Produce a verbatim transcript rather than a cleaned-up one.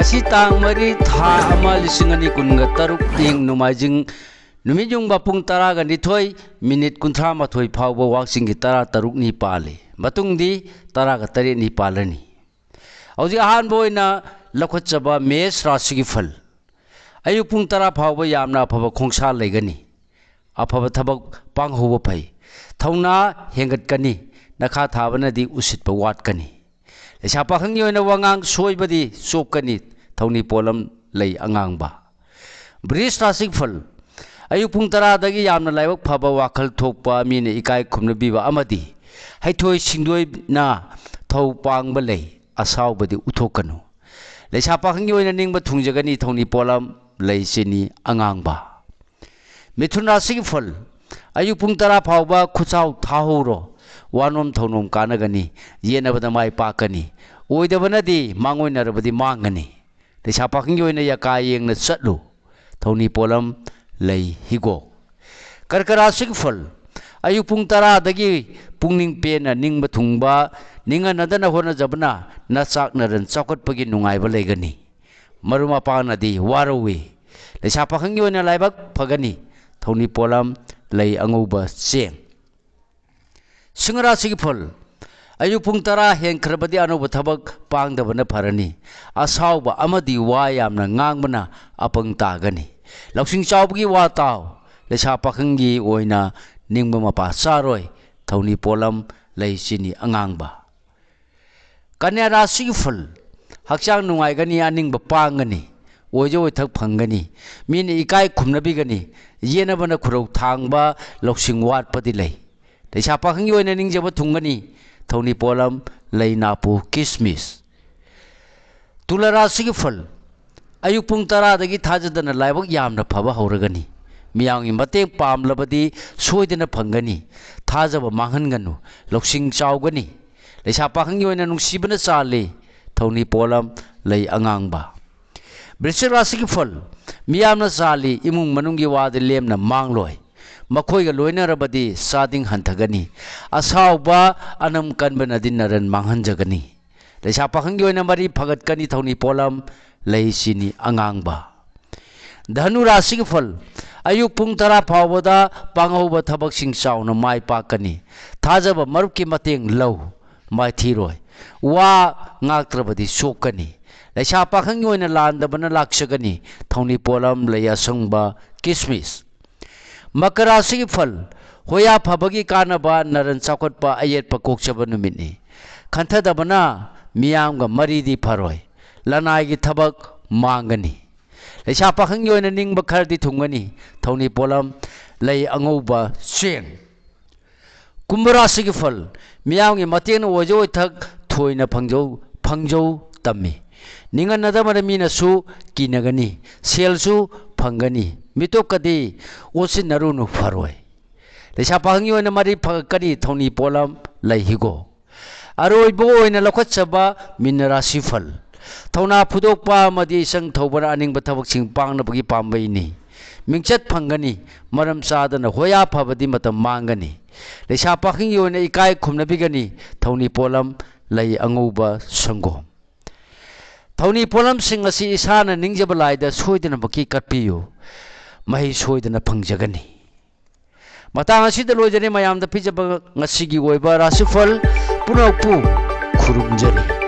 ꯉꯁꯤ ꯇꯥꯡ ꯃꯔꯤ, ꯊꯥ ꯑꯃ, ꯂꯤꯁꯤꯡ ꯑꯅꯤ ꯀꯨꯟꯒ ꯇꯔꯨꯛ, ꯏꯪ ꯅꯣꯡꯃꯥꯏꯖꯤꯡ ꯅꯨꯃꯤꯠ ꯌꯨꯡꯕ ꯄꯨꯡ ꯇꯔꯥꯒ ꯅꯤꯊꯣꯏ ꯃꯤꯅꯤꯠ ꯀꯨꯟꯊ꯭ꯔꯥ ꯃꯥꯊꯣꯏ ꯐꯥꯎꯕ ꯋꯥꯛꯆꯤꯡꯒꯤ ꯇꯔꯥ ꯇꯔꯨꯛꯅꯤ ꯄꯥꯜꯂꯤ꯫ ꯃꯇꯨꯡꯗꯤ ꯇꯔꯥꯒ ꯇꯔꯦꯠꯅꯤ ꯄꯥꯜꯂꯅꯤ꯫ ꯍꯧꯖꯤꯛ ꯑꯍꯥꯟꯕ ꯑꯣꯏꯅ ꯂꯧꯈꯠꯆꯕ ꯃꯦꯁ ꯔꯥꯁꯤꯒꯤ ꯐꯜ꯫ ꯑꯌꯨꯛ ꯄꯨꯡ ꯇꯔꯥ ꯐꯥꯎꯕ ꯌꯥꯝꯅ ꯑꯐꯕ ꯈꯣꯡꯁꯥ ꯂꯩꯒꯅꯤ꯫ ꯑꯐꯕ ꯊꯕꯛ ꯄꯥꯡꯍꯧꯕ ꯐꯩ꯫ ꯊꯧꯅꯥ ꯍꯦꯟꯒꯠꯀꯅꯤ꯫ ꯅꯈꯥ ꯊꯥꯕꯅꯗꯤ ꯎꯁꯤꯠꯄ ꯋꯥꯠꯀꯅꯤ꯫ ꯂꯩꯁꯥ ꯄꯥꯈꯪꯒꯤ ꯑꯣꯏꯅ ꯋꯥꯉꯥꯡ ꯁꯣꯏꯕꯗꯤ ꯆꯣꯞꯀꯅꯤ꯫ ꯊꯧꯅꯤ ꯄꯣꯠꯂꯝ ꯂꯩ ꯑꯉꯥꯡꯕ꯫ ꯕ꯭ꯔꯤꯖ ꯔꯥꯁꯤꯒꯤ ꯐꯜ꯫ ꯑꯌꯨꯛ ꯄꯨꯡ ꯇꯔꯥꯗꯒꯤ ꯌꯥꯝꯅ ꯂꯥꯏꯕꯛ ꯐꯕ, ꯋꯥꯈꯜ ꯊꯣꯛꯄ, ꯃꯤꯅ ꯏꯀꯥꯏ ꯈꯨꯝꯅꯕꯤꯕ ꯑꯃꯗꯤ ꯍꯩꯊꯣꯏ ꯁꯤꯡꯊꯣꯏꯅ ꯊꯧ ꯄꯥꯡꯕ ꯂꯩ꯫ ꯑꯁꯥꯎꯕꯗꯤ ꯎꯠꯊꯣꯛꯀꯅꯨ꯫ ꯂꯩꯁꯥ ꯄꯥꯈꯪꯒꯤ ꯑꯣꯏꯅ ꯅꯤꯡꯕ ꯊꯨꯡꯖꯒꯅꯤ꯫ ꯊꯧꯅꯤ ꯄꯣꯠꯂꯝ ꯂꯩ ꯆꯤꯅꯤ ꯑꯉꯥꯡꯕ꯫ ꯃꯤꯊꯨꯟ ꯔꯥꯁꯤꯒꯤ ꯐꯜ꯫ ꯑꯌꯨꯛ ꯄꯨꯡ ꯇꯔꯥ ꯐꯥꯎꯕ ꯈꯨꯠꯆꯥꯎ ꯊꯥꯍꯧꯔꯣ꯫ ꯋꯥꯅꯣꯝ ꯊꯧꯅꯣꯝ ꯀꯥꯟꯅꯒꯅꯤ꯫ ꯌꯦꯠꯅꯕꯗ ꯃꯥꯏ ꯄꯥꯛꯀꯅꯤ꯫ ꯑꯣꯏꯗꯕꯅꯗꯤ ꯃꯥꯡꯑꯣꯏꯅꯔꯕꯗꯤ ꯃꯥꯡꯒꯅꯤ꯫ ꯂꯩꯁꯥ ꯄꯥꯈꯪꯒꯤ ꯑꯣꯏꯅ ꯌꯥꯀꯥ ꯌꯦꯡꯅ ꯆꯠꯂꯨ꯫ ꯊꯧꯅꯤ ꯄꯣꯠꯂꯝ ꯂꯩ ꯍꯤꯒꯣꯛ꯫ ꯀꯔꯀ ꯔꯥꯁꯤꯒꯤ ꯐꯜ꯫ ꯑꯌꯨꯛ ꯄꯨꯡ ꯇꯔꯥꯗꯒꯤ ꯄꯨꯛꯅꯤꯡ ꯄꯦꯟꯅ ꯅꯤꯡꯕ ꯊꯨꯡꯕ, ꯅꯤꯡꯍꯟꯅꯗꯅ ꯍꯣꯠꯅꯖꯕꯅ ꯅꯆꯥꯛ ꯅꯔꯟ ꯆꯥꯎꯈꯠꯄꯒꯤ ꯅꯨꯡꯉꯥꯏꯕ ꯂꯩꯒꯅꯤ꯫ ꯃꯔꯨꯞ ꯃꯄꯥꯡꯅꯗꯤ ꯋꯥꯔꯧꯏ꯫ ꯂꯩꯁꯥ ꯄꯥꯈꯪꯒꯤ ꯑꯣꯏꯅ ꯂꯥꯏꯕꯛ ꯐꯒꯅꯤ꯫ ꯊꯧꯅꯤ ꯄꯣꯠꯂꯝ ꯂꯩ ꯑꯉꯧꯕ ꯆꯦꯡ꯫ ꯁꯤꯡꯍ ꯔꯥꯁꯤꯒꯤ ꯐꯜ꯫ ꯑꯌꯨꯛ ꯄꯨꯡ ꯇꯔꯥ ꯍꯦꯟꯈ꯭ꯔꯕꯗꯤ ꯑꯅꯧꯕ ꯊꯕꯛ ꯄꯥꯡꯗꯕꯅ ꯐꯔꯅꯤ꯫ ꯑꯁꯥꯎꯕ ꯑꯃꯗꯤ ꯋꯥ ꯌꯥꯝꯅ ꯉꯥꯡꯕꯅ ꯑꯄꯪ ꯇꯥꯒꯅꯤ꯫ ꯂꯧꯁꯤꯡ ꯆꯥꯎꯕꯒꯤ ꯋꯥ ꯇꯥꯎ꯫ ꯂꯩꯁꯥ ꯄꯥꯈꯪꯒꯤ ꯑꯣꯏꯅ ꯅꯤꯡꯕ ꯃꯄꯥ ꯆꯥꯔꯣꯏ꯫ ꯊꯧꯅꯤ ꯄꯣꯠꯂꯝ ꯂꯩ ꯆꯤꯅꯤ ꯑꯉꯥꯡꯕ꯫ ꯀꯟꯌꯥ ꯔꯥꯁꯤꯒꯤ ꯐꯜ꯫ ꯍꯛꯆꯥꯡ ꯅꯨꯡꯉꯥꯏꯒꯅꯤ, ꯑꯅꯤꯡꯕ ꯄꯥꯡꯒꯅꯤ, ꯑꯣꯏꯖ ꯑꯣꯏꯊꯛ ꯐꯪꯒꯅꯤ, ꯃꯤꯅ ꯏꯀꯥꯏ ꯈꯨꯝꯅꯕꯤꯒꯅꯤ, ꯌꯦꯠꯅꯕꯅ ꯈꯨꯔꯧ ꯊꯥꯡꯕ, ꯂꯧꯁꯤꯡ ꯋꯥꯠꯄꯗꯤ ꯂꯩ꯫ ꯂꯩꯁꯥ ꯄꯥꯈꯪꯒꯤ ꯑꯣꯏꯅ ꯅꯤꯡꯖꯕ ꯊꯨꯡꯒꯅꯤ꯫ ꯊꯧꯅꯤ ꯄꯣꯠꯂꯝ ꯂꯩ ꯅꯥꯄꯨ ꯀꯤꯁꯃꯤꯁ꯫ ꯇꯨꯂꯥ ꯔꯥꯁꯤꯒꯤ ꯐꯜ꯫ ꯑꯌꯨꯛ ꯄꯨꯡ ꯇꯔꯥꯗꯒꯤ ꯊꯥꯖꯗꯅ ꯂꯥꯏꯕꯛ ꯌꯥꯝꯅ ꯐꯕ ꯍꯧꯔꯒꯅꯤ꯫ ꯃꯤꯌꯥꯝꯒꯤ ꯃꯇꯦꯡ ꯄꯥꯝꯂꯕꯗꯤ ꯁꯣꯏꯗꯅ ꯐꯪꯒꯅꯤ꯫ ꯊꯥꯖꯕ ꯃꯥꯡꯍꯟꯒꯅꯨ꯫ ꯂꯧꯁꯤꯡ ꯆꯥꯎꯒꯅꯤ꯫ ꯂꯩꯁꯥ ꯄꯥꯈꯪꯒꯤ ꯑꯣꯏꯅ ꯅꯨꯡꯁꯤꯕꯅ ꯆꯥꯜꯂꯤ꯫ ꯊꯧꯅꯤ ꯄꯣꯠꯂꯝ ꯂꯩ ꯑꯉꯥꯡꯕ꯫ ꯕ꯭ꯔꯤꯁꯤꯛ ꯔꯥꯁꯤꯒꯤ ꯐꯜ꯫ ꯃꯤꯌꯥꯝꯅ ꯆꯥꯜꯂꯤ꯫ ꯏꯃꯨꯡ ꯃꯅꯨꯡꯒꯤ ꯋꯥꯗꯤ ꯂꯦꯝꯅ ꯃꯥꯡꯂꯣꯏ꯫ ꯃꯈꯣꯏꯒ ꯂꯣꯏꯅꯔꯕꯗꯤ ꯆꯥꯗꯤꯡ ꯍꯟꯊꯒꯅꯤ꯫ ꯑꯁꯥꯎꯕ ꯑꯅꯝ ꯀꯟꯕꯅꯗꯤ ꯅꯔꯟ ꯃꯥꯡꯍꯟꯖꯒꯅꯤ꯫ ꯂꯩꯁꯥ ꯄꯥꯈꯪꯒꯤ ꯑꯣꯏꯅ ꯃꯔꯤ ꯐꯒꯠꯀꯅꯤ꯫ ꯊꯧꯅꯤ ꯄꯣꯠꯂꯝ ꯂꯩ ꯆꯤꯅꯤ ꯑꯉꯥꯡꯕ꯫ ꯙꯅꯨ ꯔꯥꯁꯤꯒꯤ ꯐꯜ, ꯑꯌꯨꯛ ꯄꯨꯡ ꯇꯔꯥ ꯐꯥꯎꯕꯗ ꯄꯥꯡꯍꯧꯕ ꯊꯕꯛꯁꯤꯡ ꯆꯥꯎꯅ ꯃꯥꯏ ꯄꯥꯛꯀꯅꯤ꯫ ꯊꯥꯖꯕ ꯃꯔꯨꯞꯀꯤ ꯃꯇꯦꯡ ꯂꯧ, ꯃꯥꯏꯊꯤꯔꯣꯏ꯫ ꯋꯥ ꯉꯥꯛꯇ꯭ꯔꯕꯗꯤ ꯆꯣꯛꯀꯅꯤ꯫ ꯂꯩꯁꯥ ꯄꯥꯈꯪꯒꯤ ꯑꯣꯏꯅ ꯂꯥꯟꯗꯕꯅ ꯂꯥꯛꯆꯒꯅꯤ꯫ ꯊꯧꯅꯤ ꯄꯣꯠꯂꯝ ꯂꯩ ꯑꯁꯪꯕ, ꯀꯤꯁꯃꯤꯁ꯫ ꯃꯀꯔ ꯔꯥꯁꯤꯒꯤ ꯐꯜ, ꯍꯣꯌꯥ ꯐꯕꯒꯤ ꯀꯥꯟꯅꯕ, ꯅꯔꯟ ꯆꯥꯎꯈꯠꯄ, ꯑꯌꯦꯠꯄ ꯀꯣꯛꯆꯕ ꯅꯨꯃꯤꯠꯅꯤ꯫ ꯈꯟꯊꯗꯕꯅ ꯃꯤꯌꯥꯝꯒ ꯃꯔꯤꯗꯤ ꯐꯔꯣꯏ꯫ ꯂꯅꯥꯏꯒꯤ ꯊꯕꯛ ꯃꯥꯡꯒꯅꯤ꯫ ꯂꯩꯁꯥ ꯄꯥꯈꯪꯒꯤ ꯑꯣꯏꯅ ꯅꯤꯡꯕ ꯈꯔꯗꯤ ꯊꯨꯡꯒꯅꯤ꯫ ꯊꯧꯅꯤ ꯄꯣꯠꯂꯝ ꯂꯩ ꯑꯉꯧꯕ, ꯆꯦꯡ꯫ ꯀꯨꯝꯚ ꯔꯥꯁꯤꯒꯤ ꯐꯜ, ꯃꯤꯌꯥꯝꯒꯤ ꯃꯇꯦꯡꯅ ꯑꯣꯏꯖ ꯑꯣꯏꯊꯛ ꯊꯣꯏꯅ ꯐꯪꯖꯧ, ꯐꯪꯖꯧ ꯇꯝꯃꯤ꯫ ꯅꯤꯡꯍꯟꯅꯗꯕꯅ ꯃꯤꯅꯁꯨ ꯀꯤꯅꯒꯅꯤ, ꯁꯦꯜꯁꯨ ꯐꯪꯒꯅꯤ꯫ ꯃꯤꯇꯣꯞꯀꯗꯤ ꯑꯣꯠꯁꯤꯟꯅꯔꯨꯅꯨ, ꯐꯔꯣꯏ꯫ ꯂꯩꯁꯥ ꯄꯥꯈꯪꯒꯤ ꯑꯣꯏꯅ ꯃꯔꯤ ꯐꯒꯠꯀꯅꯤ꯫ ꯊꯧꯅꯤ ꯄꯣꯠꯂꯝ ꯂꯩ ꯍꯤꯒꯣꯛ꯫ ꯑꯔꯣꯏꯕ ꯑꯣꯏꯅ ꯂꯧꯈꯠꯆꯕ ꯃꯤꯟꯅ ꯔꯥꯁꯤꯐꯜ꯫ ꯊꯧꯅꯥ ꯐꯨꯗꯣꯛꯄ ꯑꯃꯗꯤ ꯏꯆꯪ ꯊꯧꯕꯅ ꯑꯅꯤꯡꯕ ꯊꯕꯛꯁꯤꯡ ꯄꯥꯡꯅꯕꯒꯤ ꯄꯥꯝꯕꯩꯅꯤ꯫ ꯃꯤꯡꯆꯠ ꯐꯪꯒꯅꯤ꯫ ꯃꯔꯝ ꯆꯥꯗꯅ ꯍꯣꯌꯥ ꯐꯕꯗꯤ ꯃꯇꯝ ꯃꯥꯡꯒꯅꯤ꯫ ꯂꯩꯁꯥ ꯄꯥꯈꯪꯒꯤ ꯑꯣꯏꯅ ꯏꯀꯥꯏ ꯈꯨꯝꯅꯕꯤꯒꯅꯤ꯫ ꯊꯧꯅꯤ ꯄꯣꯠꯂꯝ ꯂꯩ ꯑꯉꯧꯕ, ꯁꯪꯒꯣꯝ꯫ ꯊꯧꯅꯤ ꯄꯣꯠꯂꯝꯁꯤꯡ ꯑꯁꯤ ꯏꯁꯥꯅ ꯅꯤꯡꯖꯕ ꯂꯥꯏꯗ ꯁꯣꯏꯗꯅꯃꯛꯀꯤ ꯀꯠꯄꯤꯌꯨ꯫ ꯃꯍꯩ ꯁꯣꯏꯗꯅ ꯐꯪꯖꯒꯅꯤ꯫ ꯃꯇꯥꯡ ꯑꯁꯤꯗ ꯂꯣꯏꯖꯔꯦ꯫ ꯃꯌꯥꯝꯗ ꯄꯤꯖꯕ ꯉꯁꯤꯒꯤ ꯑꯣꯏꯕ ꯔꯥꯁꯤꯐꯜ ꯄꯨꯝꯅꯃꯛꯄꯨ ꯈꯨꯔꯨꯝꯖꯔꯤ꯫